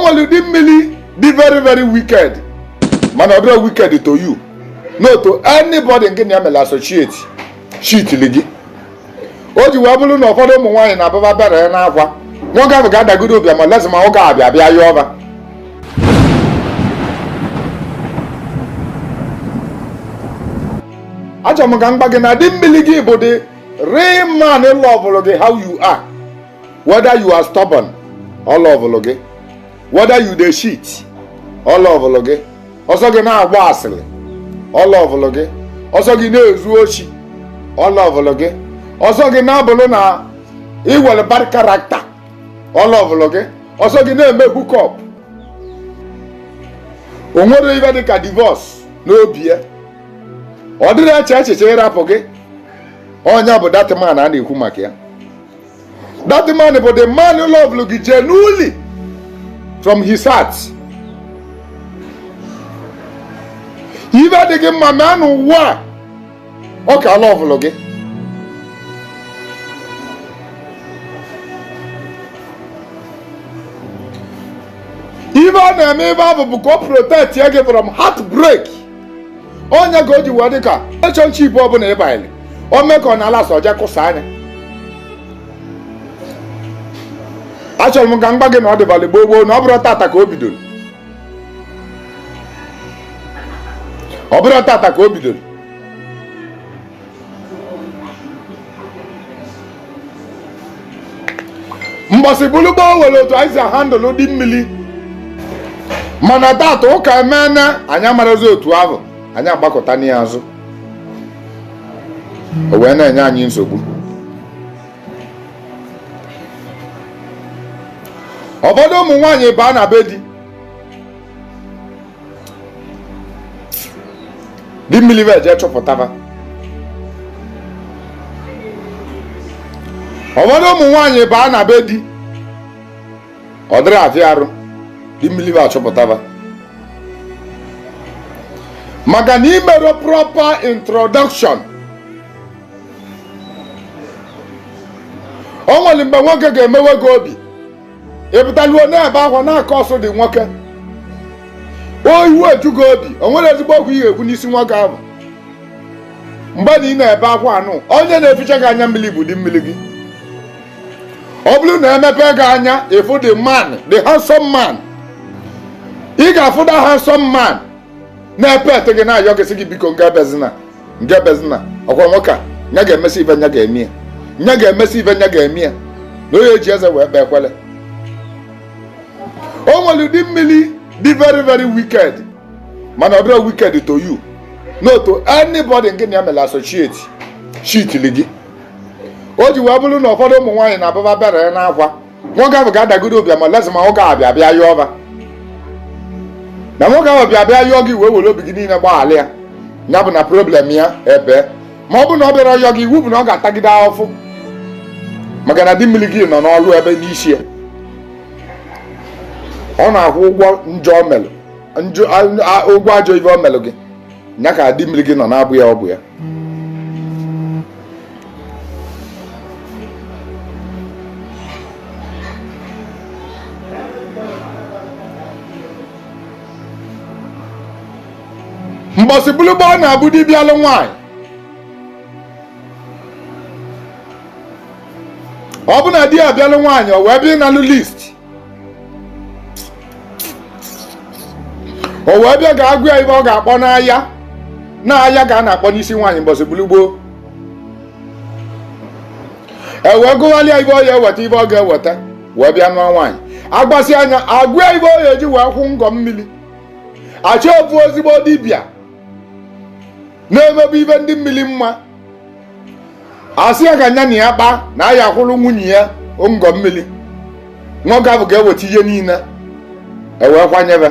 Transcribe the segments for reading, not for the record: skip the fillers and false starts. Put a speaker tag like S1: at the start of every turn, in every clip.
S1: Nwere ụdị mmiri dị very very wicked, mana ọ dịrọ wicked to you, no to anybody nke na ya mere associate shitili gị. O ji wee bụrụ na ụfọdụ ụmụ nwaanyị na-ababa bịara ya n'akwa, nwoke ahụ ga-adagodo ụbịa ma lezi ma nwoke abịa bịa ya ọba. Achọrọ m ka m gwa gị na di mmiri gị bụ the real man lọvụrụ gị how you are, whether you are stubborn, ọ lọvụrụ gị, whether you dey shit, ọ lọvụrụ gị, ọsọ gị na-agba asịrị, ọ lọvụrụ gị, ọsọ gị na-ezu oshi, ọ lọvụrụ gị, ọsọ gị na-abụrụ na iwere bad character, ọ lọvụrụ gị, ọsọ gị na-eme hookup. O nwere ibe dị ka divorce n'obi ya, ọ dịrị eche echiche ịrapụ gị. Onye bụ that man a na-ekwu maka ya? That man bụ the man love gị genuinely from his heart. Ibe dị gị mma mee n'ụwa a, ọ ka lọvụlụ gị. Ibe ọ na-eme ibe ahụ bụ ka ọ protect ya gị from heartbreak. Onye ka o ji wee dị ka relationship ọbụla ịbanyere, o mee ka ọ na-ala sọ ọja kụsa anya. Achọrọ m ka m gwa gị na ọ dịbalị gboo gboo, na ọ bụrụ tata ka o bidoro, ọ bụrụ tata ka o bidoro. Mbọsị bụrụ gboo nwere otu anyị si handụlụ dị mmiri, mana tata ụka emeela anyị amarazi otu ahụ, anyị agbakọta n'azụ, o wee na-enye anyị nsogbu. Ụfọdụ ụmụ nwaanyị baa na be di, di mmiri wee jee chọpụtaba. Ụfọdụ ụmụ nwaanyị baa na be di, ọ dịrị afịa arụ, di mmiri wee achọpụtaba, maka na imero proper introduction. O nwere mgbe nwoke ga-emewe gị obi, ịpụtaluo na-ebe akwa na-akọ ọsọ dị nwoke, o iwu eju gị obi, o nwere ezigbo okwu ị ga-ekwu n'isi nwoke ahụ. Mgbe na ị na-ebe akwa anụ, onye na-eficha gị anya mmiri bụ di mmiri gị. Ọ bụrụ na emepe gị anya ịfụ the man, the handsome man, ị ga-afụ the handsome man na-epe ete gị na-ayọ gị sị gị biko nga ebezina, nga ebezina, ọkwa nwoke a nya ga-emesi ibe, nya ga-eme ya, nya ga-emesi ibe, nya ga-eme ya, na onye eji eze wee kpee ekwele. O nwere ụdị mmiri dị very very wicked, mana ọ dịrọ wicked to you, no to anybody nke na ya mere associate shitili gị. O ji wee bụrụ na ụfọdụ ụmụ nwaanyị na-ababa bịara ya n'akwa, nwoke ahụ ga-adagodo ụbịa ma lezi ma nwoke ahụ bịa bịa yọọ ọba, na nwoke ahụ bịa bịa yọọ gị wee were obi gị niile gbaghalị ya, ya bụ na problem ya ebe. Ma ọ bụ na ọ bịara yọọ gị, iwu bụ na ọ ga-atagide ahụfụ, maka na di mmiri gị nọ n'ọlụ ebe n'isi ya, ọ na-akwụ ụgwọ njọ o melụ, njọ ụgwọ ajọ ife o melụ gị, ya ka di mmiri gị nọ na-abụ ya, ọ bụ ya. Mbọsị bụlụgba ọ na-abụ dibịa alụ nwaanyị, ọ bụ na di ya abịalụ nwaanyị, o wee bịa ịnalụ list, o wee bịa ga-agụ ya ibe ọ ga-akpọ n'ahịa, n'ahịa ka a na-akpọ n'isi nwaanyị mbọsị bụlụgboo, e wee gụghalịa ibe ọ ya eweta, ibe ọ ga-eweta, wee bịa nụọ nwaanyị. Agbasi anya agụ ya ibe ọ ya eji wee kwụ ngọ mmiri, achọ ofu ezigbo dibịa na-emebu ibe ndị mmiri mma, asị ya ka nya na ya kpaa na ya akwụrụ nwunye ya ngọ mmiri, nwoke ahụ ga-eweta ihe niile, e wee kwanyebe.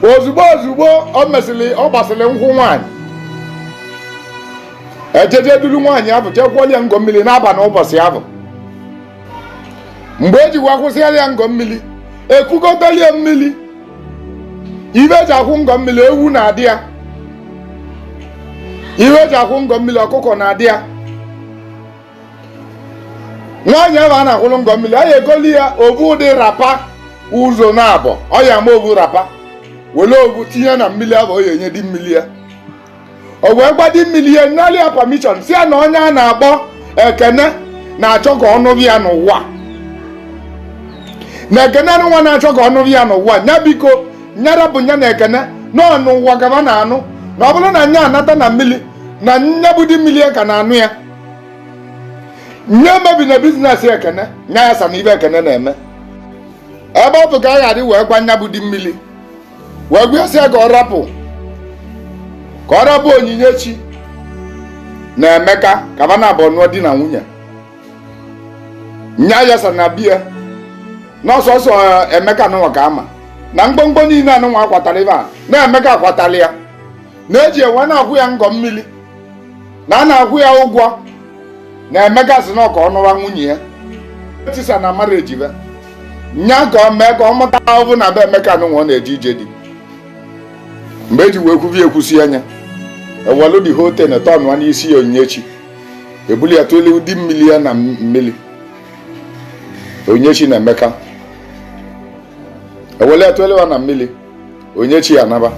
S1: Ozugbo ozugbo o mesịrị, ọ gbasịrị nkwụ nwaanyị, ejeje duru nwaanyị ahụ jee kwụọrọ ya ngọ mmiri n'abalị ụbọchị ahụ. Mgbe e ji wee kwụsịara ya ngọ mmiri, ekukọtara ya mmiri, ibe eji akwụ ngọ mmiri ewu na-adị ya, ibe eji akwụ ngọ mmiri ọkụkọ na-adị ya. Nwaanyị ahụ a na-akwụrụ ngọ mmiri, a ya egoli ya obu ụdị rapa Ụzọ na-abọ ọ ya ama obu rapa were obu tinye na mmiri ahụ, ọ ya enye di mmiri ya. O wee gwa di mmiri ya, nalị ya permission, si ya na onye a na-akpọ Ekene na-achọ ka ọ nụrụ ya n'ụwa, na Ekene nwa na-achọ ka ọ nụrụ ya n'ụwa. Nya biko nyara bụ nya na Ekene nọ n'ụwa gaba na anụ, na ọ bụrụ na nya anata na mmiri, na nya bụ di mmiri ya ka na-anụ ya. Nye mebi na business Ekene, nya ya sa na ibe Ekene na-eme ebe ọ bụ ka a ghara wee gwa nya bụ di mmiri, wee gwa ya ka ọ rapụ, ka ọ rapụ Onyinyechi na Emeka ka ba na-abụ nụọ di na nwunye. Nya ya sa na bia n'ọsọsọ Emeka nụnwa ka ama na mgbomgbo niile anụnwa akwatara ibe a na Emeka akwatara ya, na-eji enwe na-akwụ ya ngọ mmiri, na a na-akwụ ya ụgwọ, na Emeka si na ọka ọ nụwa nwunye ya tisa na mara ejibe nya ka ọ mee ka ọ mụta ahụhụ na be Emeka nụnwa ọ na-eje ije di. Mgbe eji wee kwubi ekwusi anya, ewelu the whole thing tọnụa n'isi ya. Onyinyechi ebuli ya tụelu di mmiri ya na mmiri. Onyinyechi na Emeka ewele ya tụelu ya na mmiri. Onyinyechi ya anaba.